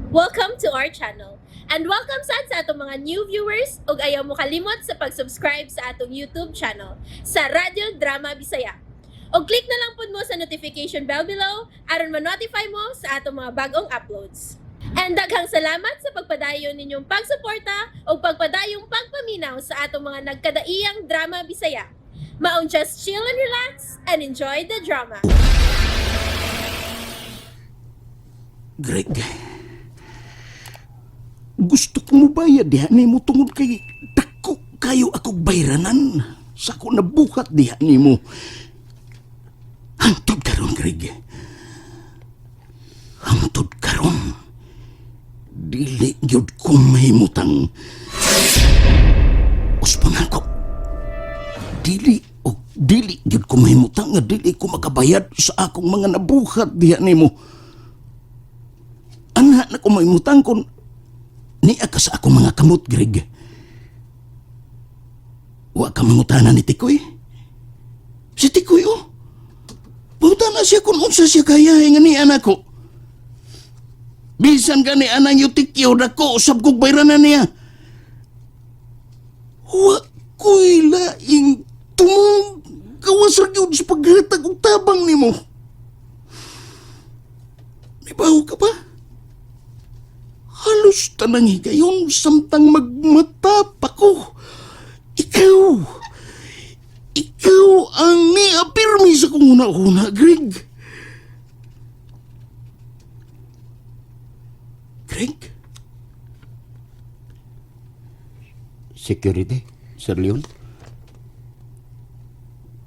Welcome to our channel. And welcome sad sa atong mga new viewers ug ayaw mo kalimot sa pag-subscribe sa atong YouTube channel sa Radyo Drama Bisaya. Og click na lang pud mo sa notification bell below aron ma-notify mo sa atong mga bagong uploads. And daghang salamat sa pagpadayon ninyong pagsuporta ug pagpadayong pagpaminaw sa atong mga nagkadaiyang drama Bisaya. Maong just chill and relax and enjoy the drama. Greg, gusto ko mo bayad diha nimo tungod kay dako kayo akong bayranan sa ako nabuhat diha nimo. Hangtod karon, Greg. Hangtod karon. Dili gyud ko mahimutang. Uspanan ko. Dili o dili gyud ko mahimutang nga dili ko makabayad sa akong mga nabuhat diha nimo. Anha na ko mahimutang kung niya ka sa akong mga kamot, Greg. Wa ka mangutana ni Tikoy. Si Tikoy, oh. Pangutana siya kung unsa siya kaya nga niya nako. Bisan gani anang yutikyo, dako usab kog bayranan niya. Wa ko'y laing tumong gawas ra gyud sa paghatag og tabang nimo. Nibaho ka pa? Halos tanang higayon samtang magmata pa ko. Ikaw, ikaw ang niapirmi sa kong una-una, Greg. Greg? Security, Sir Leon?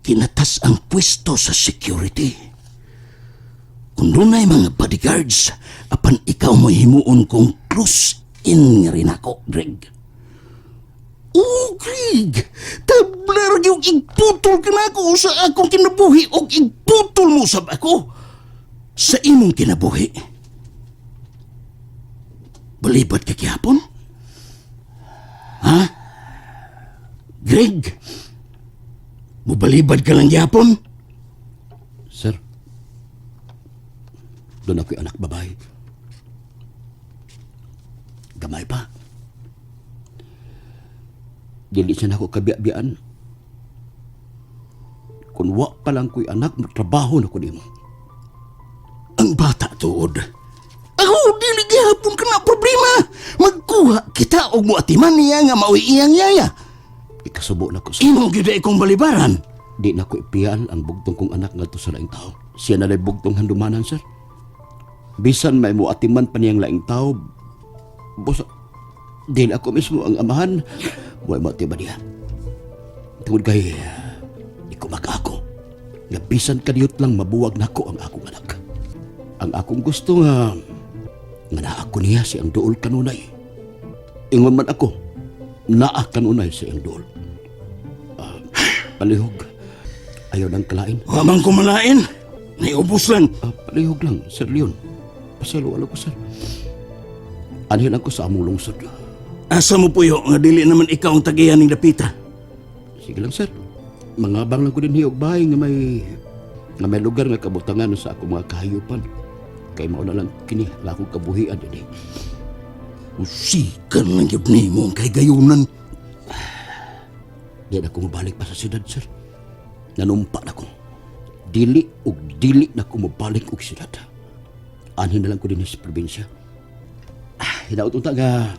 Kinatas ang pwesto sa security. Kung dunay mga bodyguards, apan ikaw mo himuon kong close in nga rin ako, Greg. Oh, Greg! Tablar yung igputol ka na ako sa akong kinabuhi o igputol mo sab ako sa imong kinabuhi. Balibad ka gihapon? Ha? Greg? Mubalibad ka lang gihapon? Sir, doon ako'y anak babae. Gamay pa. Dili siya nako kabiya-biyaan. Kung wa pa lang ko'y anak, matrabaho na ko nimo. Ang bata tuod. Ako, dili gihapon ka na problema. Magkuha kita og muatiman niya nga maoy iyang yaya. Ikasubo na ko sa... Imo gyud ay kong balibaran. Di na ko ipiyal ang bugtong kong anak ngadto sa laing tao. Siya na lay bugtong handumanan, sir. Bisan may muatiman pa niyang laing tao, busa, dili ako mismo ang amahan, wa mo niya. Tungod kay, di ko makaako. Nga bisan kadiyot lang mabuwag nako ang akong anak. Ang akong gusto nga, nga naa ko niya si ang duol kanunay. Ingon man ako, naa kanunay si ang duol. Palihog, ayaw ng kalain. Wa man ko malain. Naiubos lang. Palihog lang, Sir Leon. Pasaylo ko, sir. Anhin ako sa among lungsod. Asa mo puyo nga dili naman ikaw ang tagiyan ning dapita. Sige lang, sir. Mangabang lang ko din hiyog bahay nga may lugar nga kabutangan sa akong mga kahayupan. Kay mao na lang kini ang akong kabuhian dinhi. Usikan lang gyud nimo ang kahigayunan. Di na ko mabalik pa sa syudad, sir. Nanumpa na ko. Dili ug dili na ko mabalik og syudad. Anhin na lang ko din sa probinsya. Hinaut unta nga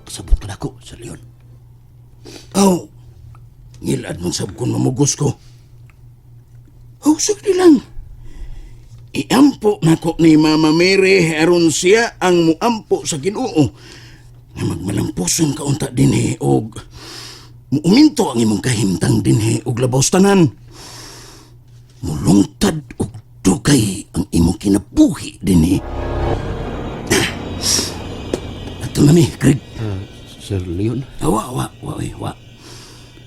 kasabot ka nako, Sir Leon. Aw, ngilad man sab kon mamugos ko. Aw, sagdi lang. Iampo nako ni Mama Mary aron siya ang muampo sa Ginoo. Nga magmalampuson ka unta dinhi og muuminto ang imong kahimtang dinhi og labaw sa tanan. Mulungtad og dugay ang imong kinabuhi dinhi. Ato na mi, Greg. Sir Leon, Wa, wa, wa, oy, wa.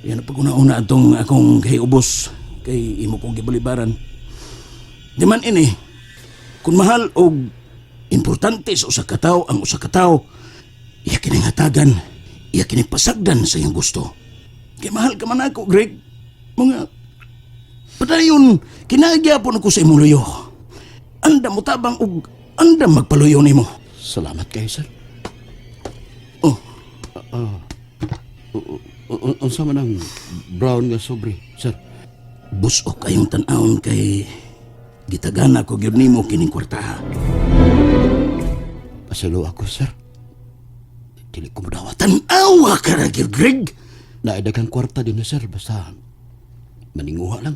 Yan ang pag-una-una atong akong kay ubos kay imo kong gibalibaran. Di man ini, kung mahal og importante sa usa ka tawo ang usa ka tawo, iya kining hatagan, iya kining pasagdan sa iyang gusto. Kay mahal ka man ako, Greg. Mga padayon, kinagyapon ako sa imong luyo. Andam mo tabang og andam magpaluyo nimo. Salamat kayo, sir. Oh, Unsa man ang brown nga sobre, sir? Busok kayong tan-awon kay gitagana ko gyud nimo kining kwartaha. Pasalo ako, sir. Dili ko modawat. Tan-awa ka ra gyud, Greg. Naay daghang kwarta din na, sir. Basta maninguha lang.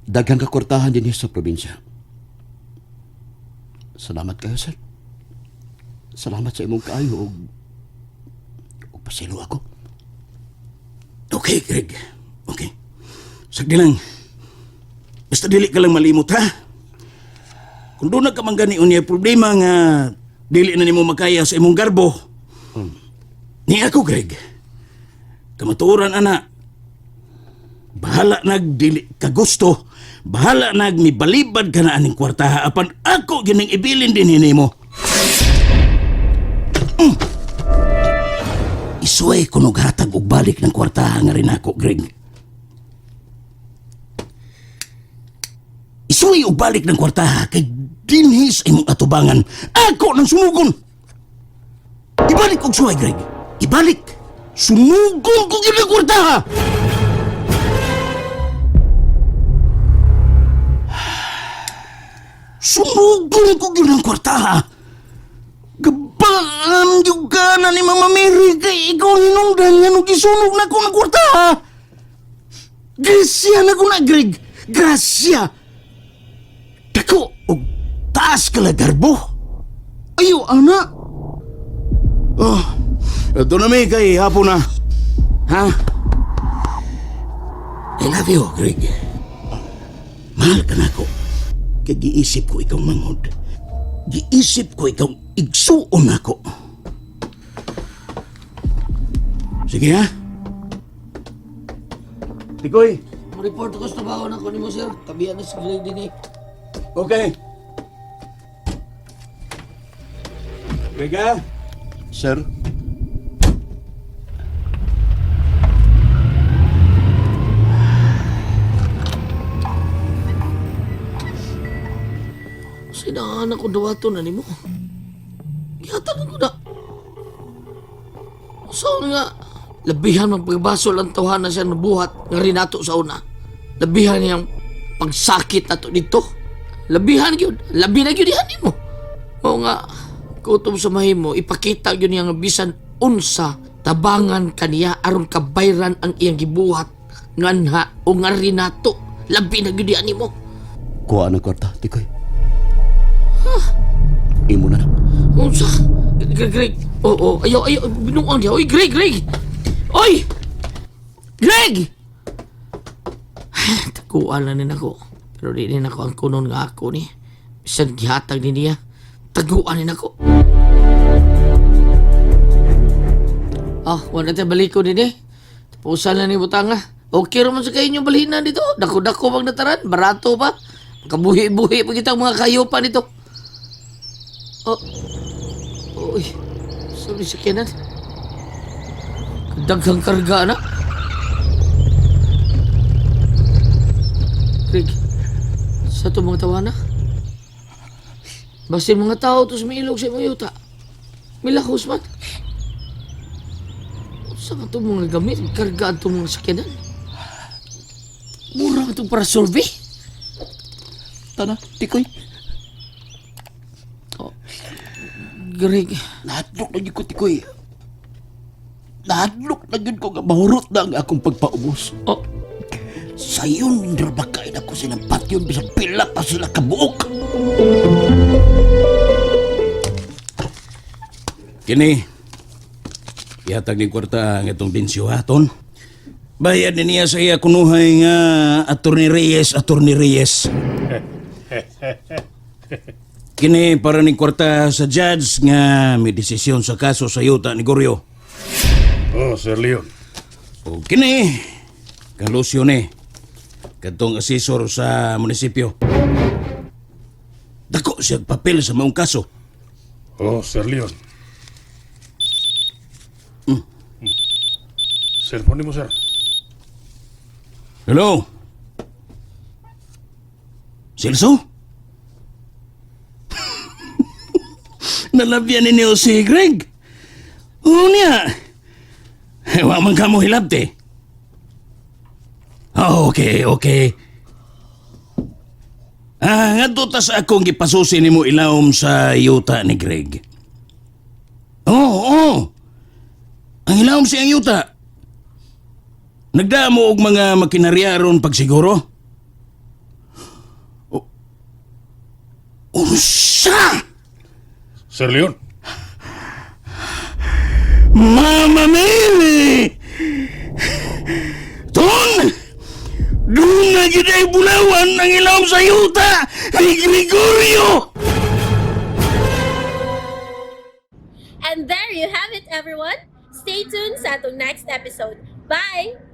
Daghang kakwartahan din sa probinsya. Salamat kayo, sir. Salamat sa imong kaayo ug pasaylo ako. Okay, Greg. Okay. Sagdi lang. Basta dili ka lang malimot, ha? Kung doon ka man gani unya problema nga dili na nimo makaya sa imong garbo. Ni ako, Greg. Kamatuoran ana. Bahala nag dili ka gusto. Bahala nag mibalibad ka na aning kwartaha apan ako gining ibilin din nimo. Isuway ko hatag og balik ng kwartaha nga rin ako, Greg. Isuway og balik ng kwartaha kay dinhi sa imong atubangan. Ako nang sumugon. Ibalik og suway, Greg. Ibalik. Sumugon ko gyud ang kwartaha. Sumugon ko gyud ang kwartaha. Gabaan gyud ka na ni Mama Mary kay ikaw hinungdan nga nung gisunog na ko ng kwartaha. Grasya na ko na, Greg. Grasya. Dako og taas ka la garbo. Ayo, ana. Oh, ito na may kay hapon na. Ha? I love you, Greg. Mahal ka na ako. Kay giisip ko ikaw manghod. Giisip ko ikaw igsuon ako. Sige ha? Tikoy. Report ko sa trabaho na ko nimo, sir. Tabihan na si Greg din eh. Okay. Greg ha? Sir? Sinaan ako dawato na nimo. Gihatag ko na. Sa nga, labihan ng pagbasol ang tawhana siya nabuhat nga rinato sa una. Labihan niyang pagsakit ato dito. Labihan gyud, labi na gyud ihan nimo. Mao nga kutob sa mahimo ipakita gyud niya nga bisan unsa tabangan kaniya aron kabayran ang iyang gibuhat nganha o nga rinato. Labi na gyud ihan nimo. Kuha ng kwarta, Tikoy. Imo na na. Unsa? Greg, Greg. Oo, oh, ayaw, ayaw. Binuang niya. Oy, Greg, Greg! Oy! Greg! Taguan na nin ako. Pero di din ako ang kunon nga ako ni. Bisan gihatag ni niya. Taguan ni ako. Ah, wala tayo baliko din eh. Tapusan na ni Butanga. Okay raman sa kayo inyong balhinan dito. Dako-dako bang nataran. Barato pa. Kabuhi-buhi pa kitang mga kayo pa dito. Oh. Uy, sabi sa kanan. Daghang karga na. Greg, sa itong mga tawana? Basta yung mga tao to sumilog sa imong yuta. Milahos man. Sa man itong mga gamit, karga itong mga sakyanan. Mura itong para survey. Tana, Tikoy. Oh. Greg, Nahadlok na gyud ko, Tikoy. Nahadlok na gyud ko nga mahurot na ang akong pagpaubos. Oh, Sayon ra ba kain ako silang patyon bisag pila pa sila kabuok. Kini, ihatag ni kwarta ang itong bensyo haton. Bayad ni niya sa iya kunuhay nga Attorney Reyes, Attorney Reyes. Kini para ni kwarta sa judge nga may desisyon sa kaso sa yuta ni Goryo. Oh, Sir Leon. O kini, kalusyo ni, kadtong asesor sa munisipyo. Dako siya papel sa maong kaso. Oh, Sir Leon. Cellphone mo, sir. Hello? Celso? Nalabyan ninyo si Greg. Oo niya. Eh, wa man ka mo hilabte. Ah, okay, okay. Ah, ngadto ta sa akong gipasusi nimo ilawom sa yuta ni Greg. Oo, oo. Ang ilawom siyang yuta. Nagdamo og mga makinarya ron pagsiguro. Unsa? Sir Leon. Mama Mary! Ton! Doon na gyud ay bulawan ang ilawom sa yuta ni Gregorio! And there you have it, everyone. Stay tuned sa atong next episode. Bye!